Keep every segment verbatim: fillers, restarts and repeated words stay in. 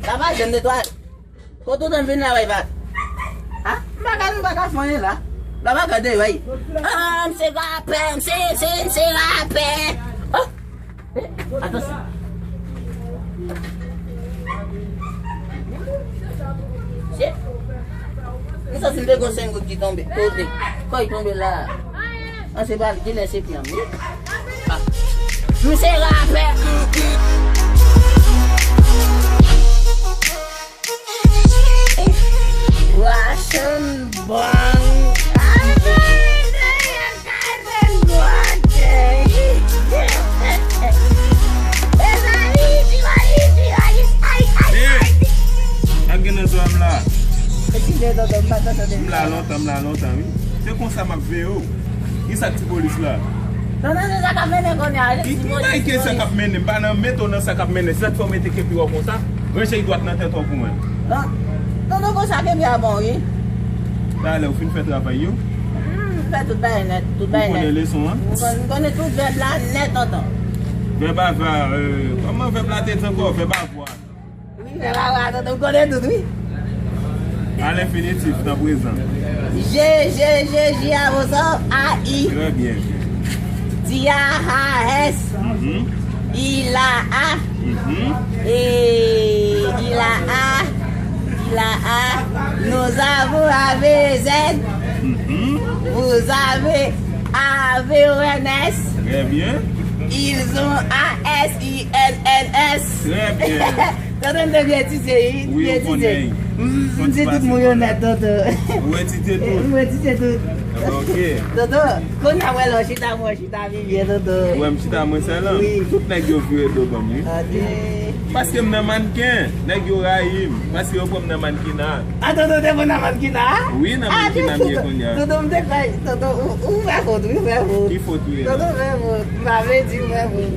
Papa, janm netwaye. Kote w te vin la, wè, pa? Ha? M pa ka, m pa ka fè anyen la. La pa gade, wè. Ah, m se rapè, m se, se, m se rapè. Oh! Eh, atansyon. Shit. M santi m te gon senk goud ki tonbe. Kote? Kòy tonbe la. An se pa li, genlè se pye m, wi. Ah. M se rapè. Washon bang. Ak gen nan zwa m la. M la lontan, m la lontan, wi. Se konsa m ap veye w. Ki sa k ti polis la? Tonton, se sa k ap mennen kounye a, se ti polis. Ki bagay ke sa k ap mennen? M pa nan mete w nan sa k ap mennen. Se sa k fè w mete kepi w konsa. Ranje l dwat nan tèt w pou mwen. Tonton, konsa kepi a bon, wi. Talè, ou fin fè travay yo? Hmm, m fè tout bagay nèt, tout bagay nèt. Ou konnen leson an? M konn-, m konnen tout vèb la nèt, tonton. Vèb ava, euh, kòman vèb la te di ankò? Vèb avwa. Wi, vèb ava, tonton, m konnen tout, wi. A lenfinitif, nan prezan. Je, je, je, J apostrophe A I. Trè byen. Di a, ha, s. Mhm. Il a, a. Mhm. Et il a, a. Il a, a. Nous avons, A V Z. Mhm. Vous avez, A V O N S. Trè byen. Ils ont, A S I N N S. Trè byen. Tonton, m te byen etidye, wi. Wi, ou konnen. M, m di tout moun yo nèt, tonton. Ou etidye tout? M etidye tout. Ok. Tonton, kounye a mwen la, chita mwen, chita Vivye, tonton. Ou wè m chita mwen sèl la? Wi. Tout nèg yo vire do ban m, wi. Ade. Paske m nan mannken, nèg yo rayi m. Paske yo pran m nan mannkina. A, tonton, te pran nan mannkina? Wi, nan mannkina m ye kounye a. Tonton, m te fè, tonton, ou, ou fè fot, wi, ou fè fot. Ki fot ou ye la? Tonton, fè fot. M pa vle di ou fè fot.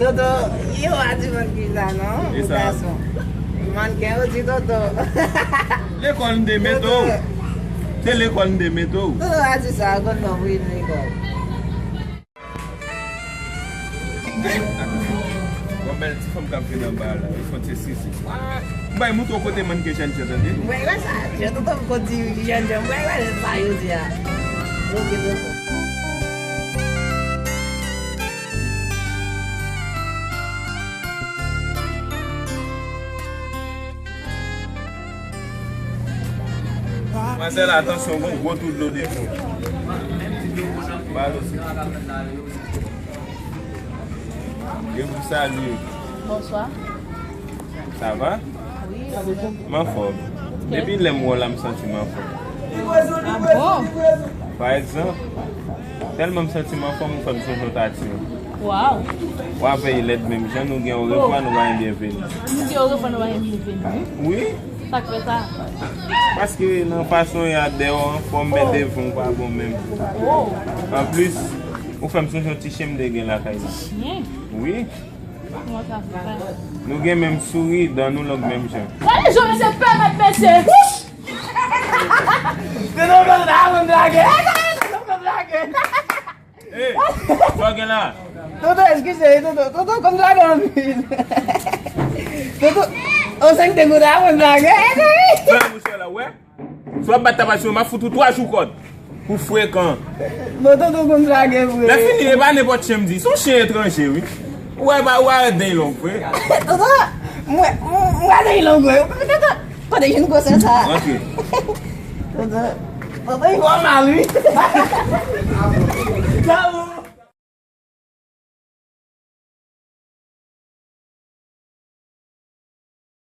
Tonton, yo pa di mannkina non, pou gason. Mannken yo di tonton. Lekòl m te mete w. Se lekòl m te mete w. Tonton, pa di sa, konn non pou vin lekòl. Gon bèl ti fanm k ap vin anba la, li fon ti sisi. M bay mouton kote mannken jènjan, tande? M bay wè sa, jan tonton m konn di jènjan, m bay wè sa yo di a. Ok, tonton. Manzèl, atansyon, gon gwo twou dlo devan w. Ba l osi. E pou salye. Bonswa. Sa va? Wi. M anfòm. Depi lè m wè w la, m santi m anfòm. Ah bon? Pa egzanp, tèlman m santi m anfòm, ou fè m sonje yon tati. Waw. W a veye lèd menm jan, nou gen orevwa, nou pa gen byenveni. Nou gen orevwa, nou pa gen byenveni. Wi. Sa k fè sa? Paske nan fason w ye a, dèyè w anfòm, men devan w pa bon menm. Oh. Anplis, ou fè m sonje yon ti chen m te gen lakay la. Ti chen? Wi. Kòman sa fè? Nou gen menm souri, dan nou long menm jan. Gade jan mesye pèmèt mesye. Tonton konn la konn blage. Tonton konn blage. Ey, sa w gen la? Tonton, eskize, tonton, tonton konn blage anpil. Tonton, o senk de goud la konn blage. Fè mouche la, wè. Si w ap bat tabasyon, m ap fout ou twa jou kòd. Pou frekan. Bon, tonton konn blage vre. Lè fini, e pa nenpòt chen m di. Se yon chen etranje, wi. Ou wè, pa, ou wè, den long vre. Tonton, mwen, mwen, mwen, den long vre. Tonton, kote jwenn gwosè sa? Rantre. Tonton, tonton, li fò mal, wi. Sa bon.